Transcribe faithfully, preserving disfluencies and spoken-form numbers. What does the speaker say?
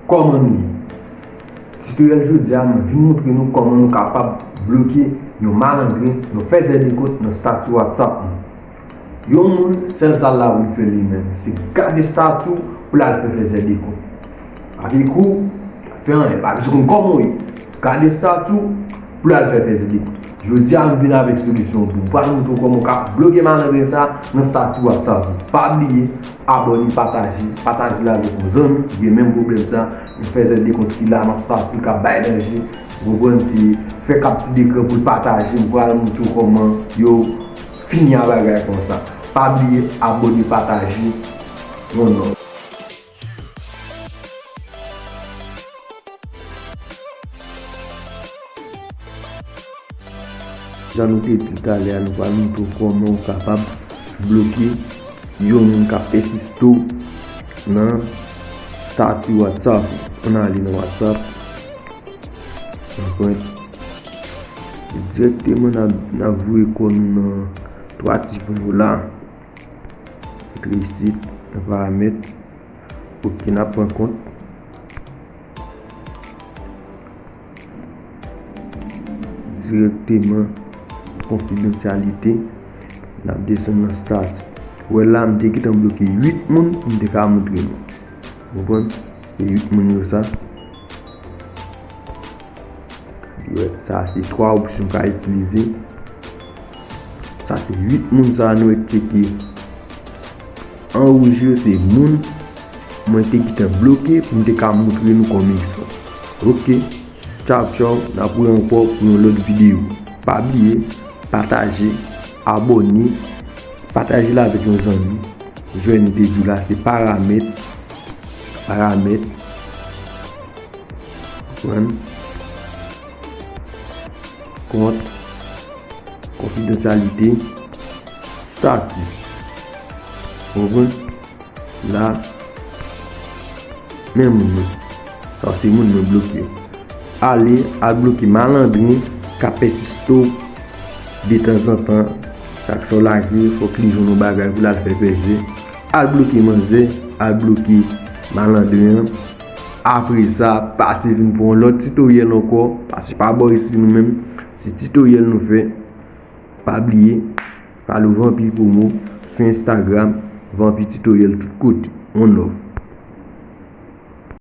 Kòman nou ye? Titoryèl jodi a, mwen vin montre nou kòman nou kapab bloke yon malandren, yon fèzè de kont nan stati WhatsApp nou. Yon moun, sèl sa l la pou l fè li menm, se gade stati w pou l al fè fèzè de kont. Avèk ou, fè anyen, pa bezwen konn kòman w ye. Gade stati w pou l al fè fèzè de kont. Jodi a, m vin avèk solisyon pou w. M pral montre w kòman w ka bloke malandren sa nan stati WhatsApp ou. Pa bliye, abòne, pataje, pataje l avèk yon zanmi ki gen menm pwoblèm sa, yon fèzè de kont ki la nan stati k ap bay danje, ou konprann, se fè kapti dekran pou l pataje, m pral montre w kòman yo fini a bagay konsa. Pa bliye abòne, pataje, yon love. Jan nou te di l talè a, nou pral montre w kòman w kapab bloke yon moun k ap pèsiste w nan stati WhatsApp ou. Ann ale nan WhatsApp. Anpwen, dirèkteman n ap, n ap voye kò nou nan twa ti pwen yo la. Antre isit, nan paramèt. Ok, n ap pran kont. Dirèkteman, konfidansyalite, n ap desann nan stati. Ou wè la, m te gentan bloke uit moun pou m te ka montre nou. Ou konprann? Se uit moun yo sa. Yo wè, sa se twa opsyon w ka itilize. Sa se uit moun sa nou wè k tcheke. An wouj yo se moun mwen te gentan bloke pou m te ka montre nou kòman yo fè. Ok. Tchaw, tchaw, n ap wè ankò pou yon lòt videyo. Pa bliye, pataje, abòne, pataje l avèk yon zanmi. Jwenn te di w la, se paramèt, paramèt, konprann, kont, konfidansyalite, stati. Konprann? La, men moun nan. Sa se moun mwen bloke. Ale, al bloke malandren k ap pèsiste w detanzantan. Chak sa w lage, fòk li jwenn yon bagay pou l al fè pèzè. Al bloke manzè, al bloke malandren an. Apre sa, pase vin pou yon lòt titoryèl ankò, paske pa bò isit nou menm, se titoryèl nou fè. Pa bliye, follow Vanpi Promo sou Instagram, Vanpi Titoryèl tout kote. On love.